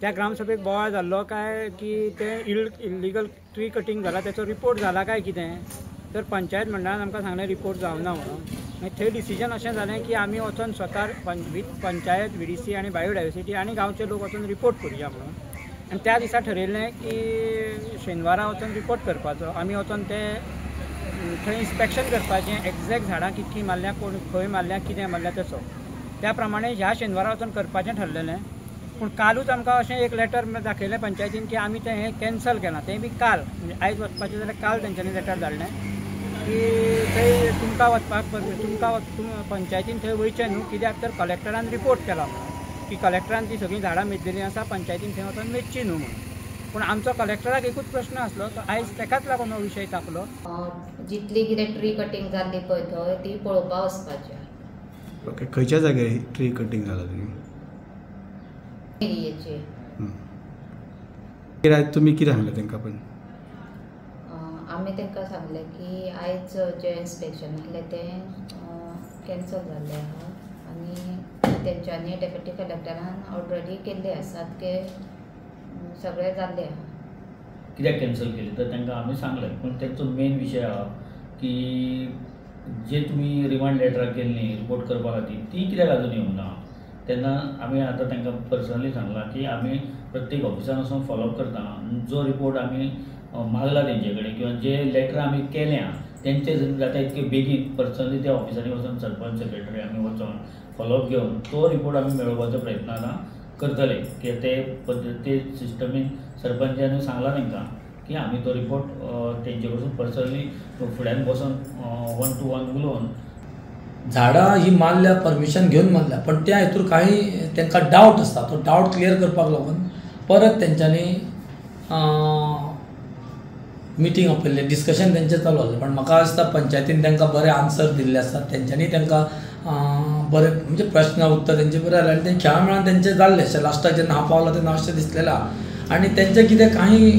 त्या ग्रामसभेक बोवाळ जाल्लो काय की तें इल्लिगल ट्री कटींग जाला तेचो रिपोर्ट जाला काय कितें, तर पंचायत मंडळान आमकां सांगलें रिपोर्ट जावना म्हणून. मागीर थंय डिसिजन अशें जालें की आमी वचोन स्वता विथ पंचायत, VDC आनी बायोडायवर्सिटी आनी गांवचे लोक वचून रिपोर्ट करुया म्हणून. आनी त्या दिसा ठरयल्लें की शेनवारा वचून रिपोर्ट करपाचो, आमी वचोन ते थंय इन्स्पेक्शन करपाचें, एग्जॅक्ट झाडां कितलीं मारल्या, कोण खंय मारल्या, कितें मारल्या तेचो. त्या प्रमाणे ह्या शेनवारा वचून करपाचें ठरलेलें. पूण कालूच आमकां अशें एक लेटर दाखयलें पंचायतीन की आमी तें हें कॅन्सल केलां, तें बी काल, म्हणजे आयज वचपाचें जाल्यार काल तेंच्यांनी लेटर धाडलें की थंय तुमकां वचपाक, तुमकां पंचायतीन थंय वयचें न्हू, कित्याक तर कलेक्टरान रिपोर्ट केला म्हणून की कलेक्टरान ती सगळीं झाडां मेजलेलीं आसा, पंचायतीन थंय वचून मेजची न्हू म्हणून. पूण आमचो कलेक्टराक एकूच प्रश्न आसलो, तो आयज तेकाच लागून हो विशय तापलो. जितली कितें ट्री कटींग जाल्ली पळय थंय ती पळोवपा वचपाची. ओके, खंयच्या जाग्यार ट्री कटींग जाला तुमी? एरियेचे. तुमी कितें सांगलें तांकां? पण आमी तांकां सांगलें की आयज जें इन्स्पेक्शन आसलें तें कॅन्सल जाल्लें आहा आनी तेंच्यांनी डेप्युटी कलेक्टरान ऑलरेडी केल्ले आसात की सगळें जाल्लें आहा. कित्याक कॅन्सल केली तर तांकां आमी सांगलें, पूण तेंचो मेन विशय आहा की जे तुमी रिमांड लेटरां केल्ली रिपोर्ट करपा खातीर ती कित्याक आजून येवंक ना. तेन्ना आमी आतां तांकां पर्सनली सांगलां की आमी प्रत्येक ऑफिसान वचून फॉलोअप करता, जो रिपोर्ट आमी मागला तेंचे कडेन किंवा जे लेटरां आमी केल्या तेंचे जाता इतके बेगीन पर्सनली त्या ऑफिसांनी वचून सरपंच सेक्रेटरी आमी वचोन फॉलोअप घेवन तो रिपोर्ट आमी मेळोवपाचो प्रयत्न आतां करतले. की ते पद्दती सिस्टमीन सरपंचान सांगलां तांकां की आमी तो रिपोर्ट तेंचे कडसून पर्सनली फुड्यान बसून 1 to 1 उलोवन. झाडां ही मारल्या, परमिशन घेवन मारल्या, पण त्या हितूर काही तांकां डावट आसता, तो डावट क्लियर करपाक लागून परत तेंच्यांनी मिटींग आपयल्लें, डिस्कशन तेंचें चालू आसलें. पण म्हाका दिसता पंचायतीन तांकां बरे आन्सर दिल्ले आसतात, तेंच्यांनी तांकां बरें म्हणजे प्रश्न उत्तर तेंचे बरें जालें आनी तें खेळा मेळान तेंचें जाल्लें अशें लास्टाक जेन्ना हांव पावलो तेन्ना अशें दिसलेलें आहा. आनी तेंचें कितें कांय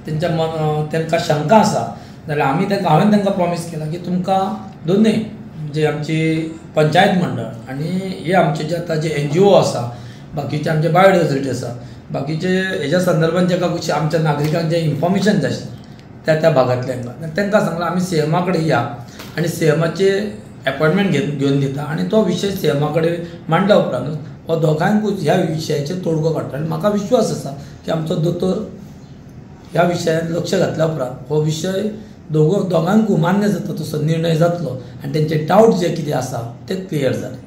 तेंच्या मन तांकां शंका आसा जाल्यार आमी तांकां, हांवें तांकां प्रॉमीस केलां की तुमकां दोनूय म्हणजे आमची पंचायत मंडळ आनी हे आमचे जे आतां जे NGO आसा, बाकीचे आमचे बायोडायवर्सिटी आसा, बाकीचे हेज्या संदर्भान जेका आमच्या नागरिकांक जें इन्फॉर्मेशन जाय आशिल्लें त्या त्या भागांतल्यान तांकां सांगलां आमी CMA कडेन या आनी CMAचे एपॉयंटमेंट घेवन दिता आनी तो विशय CMA कडेन मांडल्या उपरांतूच हो दोगांकूच ह्या विशयाचेर तोडगो काडटा. आनी म्हाका विश्वास आसा की आमचो दोतोर ह्या विशयान लक्ष घातल्या उपरांत हो विशय दोगांकूय मान्य जाता तसो निर्णय जातलो आनी तेंचे डावट जे कितें आसा ते क्लियर जातले.